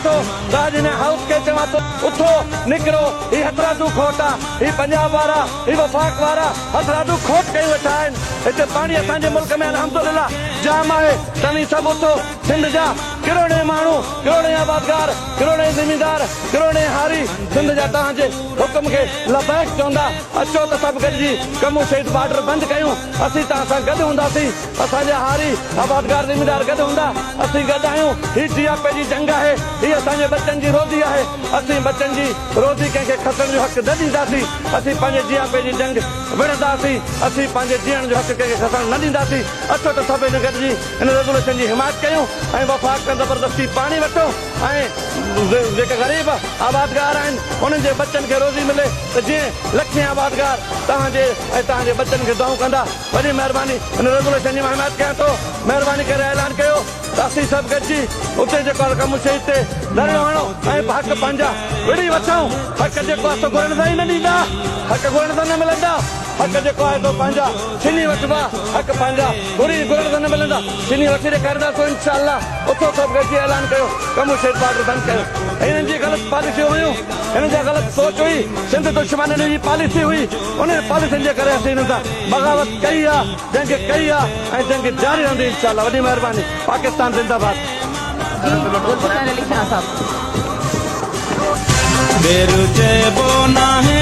ٿو ته اڄ هن هائوس کي چوان ٿو اٿو نڪرو هي هٿرادو کوٽ آ هي پنجاب وارا هي وفاق وارا هٿرادو کوٽ ڪيون ويٺا آهن هتي پاڻي اسان جي ملڪ ۾ الحمدلله جام آهي توهين سڀ اٿو سنڌ جا ڪروڙين ماڻهو ڪروڙين آبادگار ڪروڙين زميندار ڪروڙين هاري سنڌ جا توهان جي حڪم کي لبيڪ چوندا اچو ته سڀ گڏجي ڪمون شهيد بارڊر بند ڪيون اسين توهان سان گڏ هونداسين اسان جا هاري آبادگار زميندار گڏ هوندا اسين گڏ آهيون هي جياپي جي جنگ آهي هي اسان جي ٻچن جي روزي آهي اسين ٻچن جي روزي ڪنهن کي کسڻ جو حق نه ڏينداسين اسين پنهنجي جياپي جي جنگ وڙهنداسين اسين پنهنجي جيئڻ جو حق ڪنهن کي کسڻ نه ڏينداسين اچو ته سڀ هن گڏجي هن ريزوليشن جي حمايت ڪيون ۽ وفاق کان زبردستي پاڻي وٺون ۽ جيڪي غريب آبادگار آهن انهن جي ٻچن کي روزي ملي ته جيئن لکين آبادگار توهان جي ۽ توهان جي ٻچن کي دعائون ڪندا. وڏي مهرباني هن ريزوليشن جي مان حمايت ڪيان ٿو. مهرباني ڪري اعلان ڪيو ته اسين سڀ گڏجي اتي جيڪو آهي ڪم شهيد تي ڌرڻو هڻون ۽ حق پنهنجا وڙهي وٺون. حق جيڪو آهي سو گهرڻ سان ئي نه ڏيندا. حق گهرڻ سان نه ملندا. حق جيڪو آهي سو پنهنجا ڇني وٺبا. حق پنهنجا گهري گهرڻ سان نه ملندا. ڇني وٺي ڏيکارينداسون انشاء الله. اٿو سڀ گڏجي اعلان ڪيو ڪمون شهيد بارڊر بند ڪيو. هنن جي غلط پاليسيون هيون. هنن جا غلط سوچ هئي. سنڌ دشمنن جي پاليسي هئي. انهن پاليسين جي ڪري اسين هنن سان بغاوت ڪئي آ. جنگ ڪئي آ ۽ جنگ جاري رهندي انشاء الله. وڏي مهرباني. پاڪستان زنده باد. جي ذوالفقار علي شاهه صاحب. ٻير چئبو ناهي.